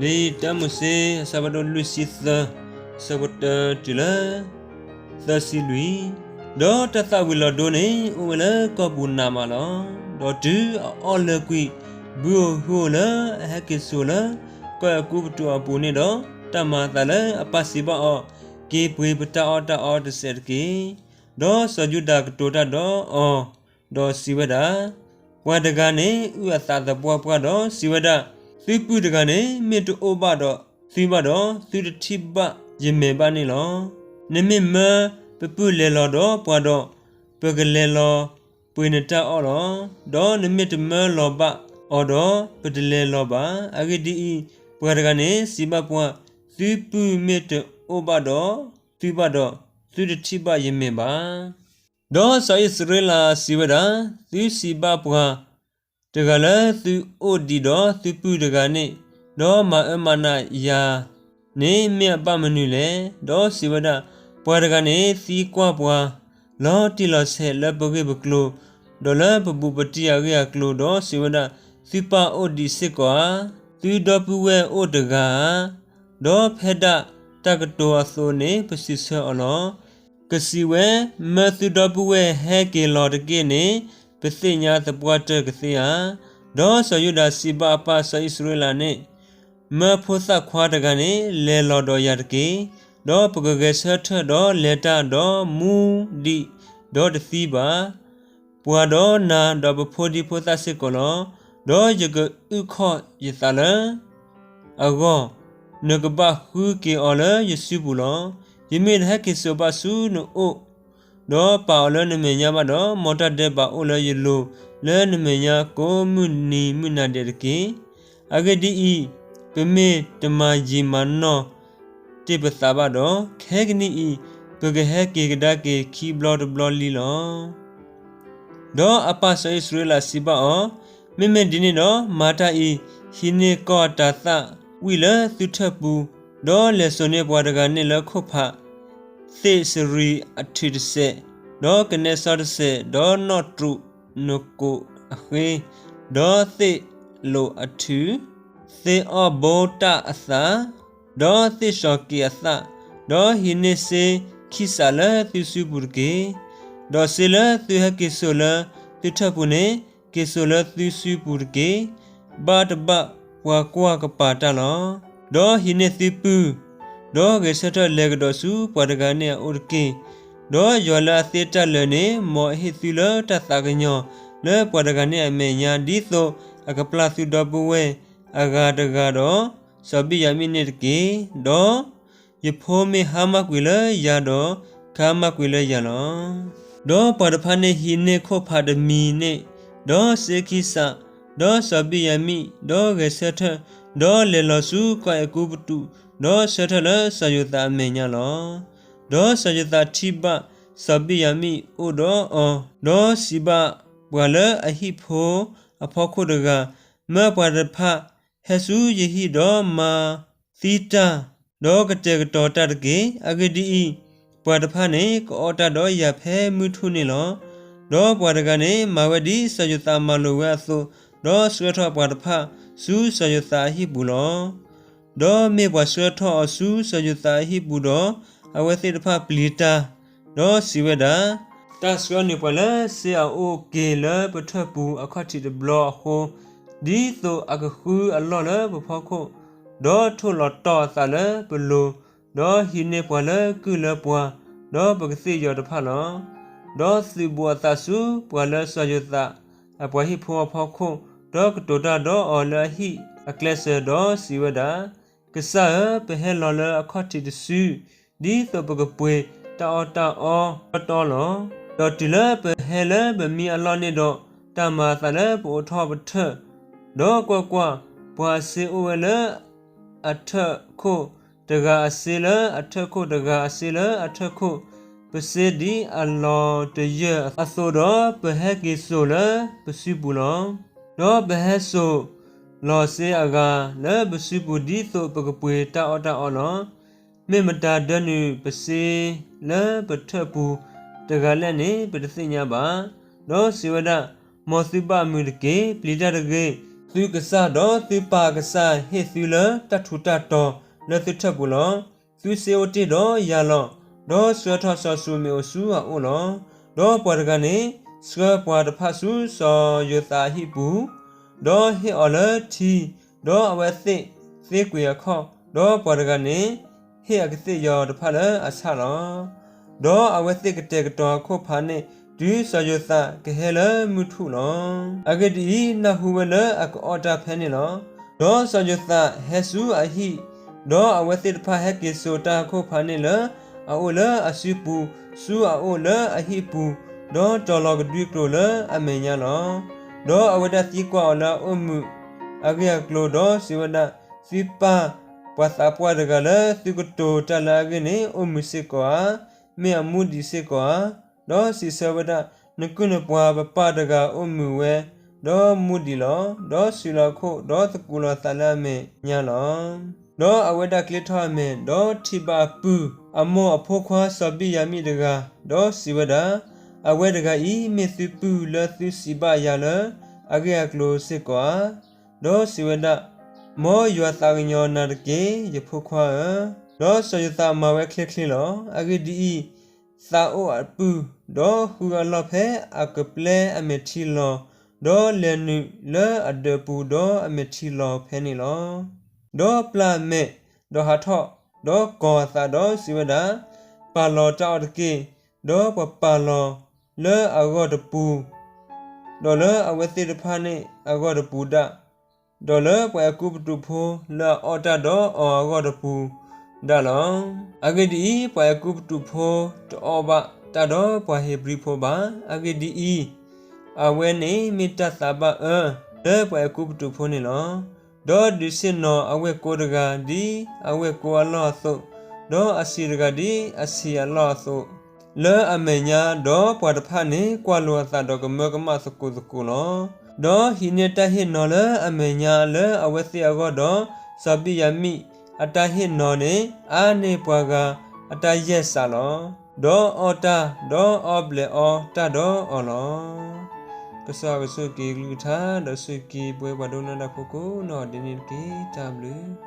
လံာ်တၢမိၤၡ့ အဆၢဖးဒိၣ်လွံၢ်ဆံသၢ, အဆၢဖိတၢတုၤလၢ သၢဆံလွံၢ်, ဒီးတၢ်သၣ်ဝံၤလီၤဒိန့ၣ် အိၣ်ဝဲလၢကီၢ်ပူၤနးမးလီၤ. ဒီးတုၤအအီၣ်လၢာ်ကွံာ် ဘုဧိၤဟုဧိၤလၢအဟဲက့ၤစိာ်လၢ ကီၢ်အဲၤကူပတူးအပူၤန့ၣ်ဒီး, တၢ်မၤအသးလၢအပၢ်စံးဘၣ်အီၤ, က့ၤပှ့ၤပတၢ်အီၣ်တၢ်အီတစဲးတက့ၢ်. ဒီးစီၤယူဒၤကတိၤတၢ်ဒီးအီၤ, ဒီးစံးဝဲဒၣ်, ပှၤတဂၤန့ၣ် အုၣ်အသးသပှၢ်ပှၢ်ဒီးစံးဝဲဒၣ်, သုပုၢ်တဂၤန့ၣ် မ့ၢ်တအိၣ်ဘၣ်ဒီးသုဘၣ်ဒီး, သုတထံၣ်ဘၣ်ယမဲာ်ဘၣ်န့ၣ်လီၤ. နမ့ၢ်မၢပပုၢ်လဲၤလီၤဒီးပှၤဒီး, ပကလဲၤလီၤပှ့ၤနတၢ်အီၣ်လီၤ. ဒီးနမ့ၢ်တမၢလီၤဘၣ်အီၤဒီး, ပတလဲၤလီၤဘၣ်. အဂ့ၢ်ဒ်အံၤ, ပှၤတဂၤန့ၣ်စံးဘၣ်ပှၤ, သုပုၢ်မ့ၢ်တအိၣ်ဘၣ်ဒီးသုဘၣ်ဒီး, သုတထံၣ်ဘၣ်ယမဲာ်ဘၣ်. ဒီးစီၤအံၣ်စရ့လးစံးဝဲဒၣ်, သုစံးဘၣ်ပှၤတဂၤလၢသုအိၣ်ဒံးဒီးသုပုၢ်တဂၤန့ၣ်, ဒီးမၤအၢမၤနးယၤန့ၣ် မ့ၢ်အဘၣ်မနုၤလဲၣ်. ဒီးစံးဝဲဒၣ်, ပှၤတဂၤန့ၣ်သံကွၢ်ပှၤ လီၤတံၢ်လီၤဆဲးလၢပဂ့ၢ်ပကျိၤ, ဒီးလၢပဘူးပတံၢ်အဂ့ၢ်အကျိၤ, ဒီးစံးဝဲဒၣ်, သုပၢ်အိၣ်ဒံးစ့ၢ်ကီးဧါ. သုဒီပုၢ်ဝဲၢ်အိၣ်တဂၤဧါ. ဒီးဖဲဒၣ်တၢ်ကတိၤအသိးန့ၣ် ပစံးဆၢအီၤလီၤ. ကစံးဝဲ, မၢသုဒီပုၢ်ဝဲၢ်ဟဲက့ၤလီၤတက့ၢ်န့ၣ်, ပသ့ၣ်ညါသပှၢ်တၢၢ်ကသ့ဧါ. ဒီးစီၤယူဒၤစံးဘၣ်အပၢ်စီၤအံၣ်စရ့လးန့ၣ်, မၢဖိသၣ်ခွါတဂၤန့ၣ် လဲၤလီၤဒီးယၤတက့ၢ်. ဒီးပကဂဲၤဆၢထၢၣ်ဒီးလဲၤတၢ်ဒီးမူဒံး, ဒီးတသံဘၣ်. ပှၤဒီးနၤဒီးပဖိဒံဖိသၣ်စ့ၢ်ကီးလီၤ. ဒီးယကအုၣ်ခီၣ်ယသးလၢအဂီၢ်, နကဘၣ်ဃုက့ၤအီၤလၢယစုပူၤလီၤ. ယမ့ၢ်တဟဲက့ၤစိာ်ဘၣ်ဆူနအိၣ်, ဒီးပာ်အီၤလၢနမဲာ်ညါဘၣ်ဒီး, မ်တၢ်ဒဲးဘးအိၣ်လၢယလိၤလၢနမဲာ်ညါကိးမုၢ်နံၤမုၢ်နၤဒဲးတက့ၢ်. အဂ့ၢ်ဒ်အံၤ, ပမ့ၢ်တမၤယံာ်မၤနီၢ်တ့ၢ်ပသးဘၣ်ဒီး, ခဲကနံၣ်အံၤ ပကဟဲက့ၤကဒါက့ၤခံဘျီတဘျီလံလီၤ. ဒီးအပၢ်စီၤအံၣ်စရ့လးစံးဘၣ်အီၤ, မ့မ့ၢ်ဒ်န့ၣ်ဒီး မၤတၢ်အံၤ, ဟံးန့ၢ်ကီၢ်တၤသၣ်ဝံၣ်လၢသုထၢၣ်ပူၤ, ဒီးလဲၤစိာ်န့ၢ်ပှၤတဂၤန့ၣ်လၢခိၣ်ဖး သ့ၣ်စရံၤအထုးတစဲး, ဒီးကနဲစီတစဲး, ဒီးနီၣ်တရူးနကိးအဃ့, ဒီးသ့ၣ်လိာ်အထုး, သ့ၣ်အီၣ်ဘိတၢ်အသၣ်, ဒီးသ့ၣ်စီၤက့ၤအသၣ်, ဒီးဟံးန့ၢ်စ့ခံစးလၢသုစုပူၤတက့ၢ်. ဒီးစ့လၢသုဟဲက့ၤစိာ်လၢသုထၢၣ်ပူၤန့ၣ်, က့ၤစိာ်လၢသုစုပူၤတက့ၢ်. ဘၣ်တဘၣ်ပှၤကွၢ်ကပၤတၢ်လီၤ. ဒီးဟံးန့ၢ်သုပုၢ်, ဒီးဂဲၤဆၢထၢၣ်လဲၤကဒီးဆူပှၤတဂၤန့ၣ်အအိၣ်တက့ၢ်. ဒီးယွၤလၢအသ့တၢ်လၢာ်န့ၣ် မ်အဟ့ၣ်သုလၢတၢ်သးကညီၤလၢပှၤတဂၤန့ၣ်အမဲာ်ညါ, ဒ်သိးအကပျၢ်သုဒီပုၢ်ဝဲၢ်အဂၤတဂၤဒီး စီၤဘံၣ်ယၤမံၣ်န့ၣ်တက့ၢ်. ဒီးယဖိမ့ၢ်ဟါမၢ်ကွံာ်လၢယၤဒီး, ကဟါမၢ်ကွံာ်လၢယၤလီၤ. ဒီးပှၤတဖၣ်န့ၣ်ဟံးန့ၢ်ခိၣ်ဖးတမံၤန့ၣ်, ဒီးစ့ခံစး, ဒီးစီၤဘံၣ်ယၤမံၣ်, ဒီးဂဲၤဆၢထၢၣ်, ဒီးလဲၤလီၤဆူကီၢ်အဲၤကူပတူး, ဒီးဆၢထၢၣ်လၢစီၤယိၤသးအမဲာ်ညါလီၤ. ဒီးစီၤယိၤသးထံၣ်ဘၣ်စီၤဘံၣ်ယၤမံၣ်အိၣ်ဒီးအီၤ, ဒီးစံးဘၣ်ပှၤလၢအဟံၣ်ဖိအဖီခိၣ်တဂၤ, မၢပှၤတဖၣ်ဟဲဆူယဟံၣ်ဒီးမၤသံတၢ်, ဒီးကတဲာ်ကတီၤတၢ်တက့ၢ်. အဂ့ၢ်ဒ်အံၤ, ပှၤတဖၣ်န့ၣ်ကအီၣ်တၢ်ဒီးယၤဖဲမုၢ်ထူၣ်န့ၣ်လီၤ. ဒီးပှၤတဂၤန့ၣ် မၤဝဲဒ်စီၤယိၤသးမၤလိာ်ဝဲအသိး, ဒီးဆှၢထီၣ်ပှၤတဖၣ်ဆူစီၤယိၤသးအဟံၣ်ပူၤလီၤ. ဒီးမ့ၢ်ပှၤဆှၢထီၣ်အီၤဆူစီၤယိၤသးအဟံၣ်ပူၤဒီး, အဝဲသ့ၣ်တဖၣ်ပျံၤတၢ်, ဒီးစံးဝဲဒၣ်, တၢ်ဆှၢန့ၢ်ပှၤလၢစ့အအိၣ်က့ၤလၢပထၢၣ်ပူၤအခီၣ်ထံးတဘျီအဃိ, ဒ်သိးအကဃုအလီၢ်လၢပဖီခိၣ်, ဒီးထိၣ်လီၤတီၢ်အသးလၢပလိၤ, ဒီးဟံးန့ၢ်ပှၤလၢကုၢ်လၢပှၤ, ဒီးပကသ့ၣ်ယီၤတဖၣ်လီၤ. ဒီးသုးဘူးအသးဆူပှၤလၢစီၤယိၤသးအပှၤဟံၣ်ဖိအဖီခိၣ်, ဒီးကတိၤတၢ်ဒီးအီၤလၢအဟံၣ်အကျဲစၢၤ, ဒီးစံးဝဲဒၣ်, ကစၢ်ဧၢ, ပဟဲလီၤလၢအခီၣ်ထံးတစု, ဒ်သိးပကပှ့ၤတၢ်အီၣ်တၢ်အီတီတီလီၤ. ဒီးတုၤလၢပဟဲလၢပမံအလီၢ်န့ၣ်ဒီး, တၢ်မၤအသးလၢပအိးထီၣ်ပထၢၣ်, ဒီးကွၢ်ကွၢ်, ပှၤအစ့အိၣ်ဝဲလၢအထၢၣ်ခိၣ်တဂၤအစ့လၢအထၢၣ်ခိၣ်တဂၤအစ့လၢအထၢၣ်ခိၣ်, ပစ့ဒ်အလီၤတယၢၢ်အသိးဒီး, ပဟဲက့ၤစိာ်လၢပစုပူၤလီၤ. ဒီးပဟဲစိာ်လီၤစ့အဂၤလၢပစုပူၤ ဒ်သိးပကပှ့ၤတၢ်အီၣ်တၢ်အီလီၤ. မ့ၢ်မတၤဒၢနုာ်ပစ့လၢပထၢၣ်ပူၤတဂၤလဲၣ်န့ၣ် ပတသ့ၣ်ညါဘၣ်. ဒီးစံးဝဲဒၣ်, မ်သုဘၣ်မုာ်တက့ၢ်. ပျံၤတၢ်တဂ့ၤ. သုကစၢ်ဒီးသုပၢ်အကစၢ်ဟ့ၣ်သုလၢတၢ်ထူးတၢ်တီၤလၢသုထၢၣ်ပူၤလီၤ. သုစ့အိၣ်တ့ၢ်ဒီးယၤလီၤ. ဒီးဆှၢထီၣ်စီၤၡူၤမ့းအိၣ်ဆူအအိၣ်လီၤ. ဒီးပှၤတဂၤန့ၣ် ဆှၢပှၤတဖၣ်ဆူစီၤယိၤသးအဟံၣ်ပူၤ, ဒီးဟ့ၣ်အီၤလၢထံ, ဒီးအဝဲသ့ၣ်သ့ကွံာ်အခီၣ်, ဒီးပှၤတဂၤန့ၣ် ဟ့ၣ်အကသ့ၣ်ယီၤတဖၣ်လၢအဆၣ်လီၤ. ဒီးအဝဲသ့ၣ်ကတဲာ်ကတီၤအခိၣ်ဖးန့ၣ် တုၤစီၤယိၤသးကဟဲလၢမုၢ်ထူၣ်လီၤ. အဂ့ၢ်ဒ်အံၤ, နၢ်ဟူဝဲလၢအကအီၣ်တၢ်ဖဲန့ၣ်လီၤ. ဒီးစီၤယိၤသးဟဲဆူအဟံၣ်, ဒီးအဝဲသ့ၣ်တဖၣ်ဟဲက့ၤစိာ်တၢ်အခိၣ်ဖးန့ၣ်လၢအအိၣ်လၢအစုပူၤ ဆူအအိၣ်လၢအဟံၣ်ပူၤ, ဒီးတီၤလီၤကဒွံကျိာ်လၢအမဲာ်ညါလီၤ. ဒီးအဝဲဒၣ်သံကွၢ်အီၤလၢအအိၣ်မုာ်အဂ့ၢ်အကျိၤ, ဒီးစံးဝဲဒၣ်, သုပၢ်, ပှၤသးပှၢ်တဂၤလၢသုကတိၤတၢ်လၢအဂ့ၢ်န့ၣ် အိၣ်မုာ်စ့ၢ်ကီးဧါ, မ့ၢ်အမူဒံးစ့ၢ်ကီးဧါ. ဒီးစံးဆၢဝဲဒၣ်, နကုၢ်နပှၤပပၢ်တဂၤအိၣ်မုာ်ဝဲ, ဒီးမူဒံးလီၤ. ဒီးဆူးလီၤအခိၣ်, ဒီးသကူးလီၤအသးလၢအမဲာ်ညါလီၤ. ဒီးအဝဲဒၣ်ကျ့ထီၣ်အမဲာ်, ဒီးထံၣ်ဘၣ်အပုၢ်အမိၢ်အဖိခွါစီၤဘံၣ်ယၤမံၣ်တဂၤ, ဒီးစံးဝဲဒၣ်, အဝဲတဂၤအံၤမ့ၢ်သုပုၢ်လၢသုစံးဘၣ်ယၤလၢအဂ့ၢ်အကျိၤစ့ၢ်ကီးဧါ. ဒီးစံးဝဲဒၣ်, မ်ယွၤသးကညီၤနၤတက့ၢ်, ယဖိခွါဧၢ. ဒီးစီၤယိၤသးမၤဝဲချ့ချ့လီၤ. အဂ့ၢ်ဒ်အံၤ, သးအိၣ်အပုၢ်, ဒီးဃုအလီၢ်ဖဲအကပျဲအမဲာ်ထံလီၤ, ဒီးလဲၤနုာ်လၢအဒၢးပူၤ, ဒီးအမဲာ်ထံလီၤဖဲန့ၣ်လီၤ. ဒီးပျၢ်အမဲာ်, ဒီးဟးထီၣ်, ဒီးကီၤအသး, ဒီးစံးဝဲဒၣ်, ပာ်လီၤတၢ်အီၣ်တက့ၢ်. ဒီးပှၤပာ်လီၤလၢအဂီၢ်တပူၤ, ဒီးလၢအဝဲသ့ၣ်တဖၣ်န့ၣ်အဂီၢ်တပူၤဒၣ်, ဒီးလၢပှၤအဲၤကူပတူးဖိလၢအအီၣ်တၢ်ဒီးအီၤအဂီၢ်တပူၤဒၣ်လီၤ. အဂ့ၢ်ဒ်အံၤ, ပှၤအဲၤကူပတူးဖိတအီၣ်ဘၣ်တၢ်ဒီးပှၤဧ့ၤဘြံၤဖိဘၣ်. အဂ့ၢ်ဒ်အံၤ, အဝဲန့ၣ်မ့ၢ်တၢ်သးဘၣ်အၢလၢပှၤအဲၤကူပတူးဖိန့ၣ်လီၤ. ဒီးဒုးဆ့ၣ်နီၤအဝဲၢ်ကိတဂၤဒ်အဝဲၢ်ကိအလီၢ်အသိး, ဒီးအဆံးတဂၤဒ်အဆံးအလီၢ်အသိး, လၢအမဲာ်ညါ, ဒီးပှၤတဖၣ်န့ၣ်ကွၢ်လိာ်အသးဒီးကမၢကမၣ်သကိးသကိးလီၤ. ဒီးဟံးန့ၢ်တၢ်ဟ့ၣ်နီၤလၢအမဲာ်ညါလၢအဝဲသ့ၣ်အဂီၢ်ဒီး, စီၤဘံၣ်ယၤမံၣ်အတၢ်ဟ့ၣ်နီၤန့ၣ် အါန့ၢ်ပှၤဂၤအတၢ်ယဲၢ်စးလီၤ. ဒီးအီၣ်တၢ်, ဒီးအီဘျဲးအီတၢ်ဒီးအီၤလီၤ. ကစၢ်ယွၤကဆိၣ်ဂ့ၤက့ၤကလုၢ်ကထါ, ဒီးဆိၣ်ဂ့ၤက့ၤပဝဲပှၤဒိကနၣ်တၢ်ဖိကိးနီၢ်ဒဲးန့ၣ်တက့ၢ်. တၢ်ဘျုး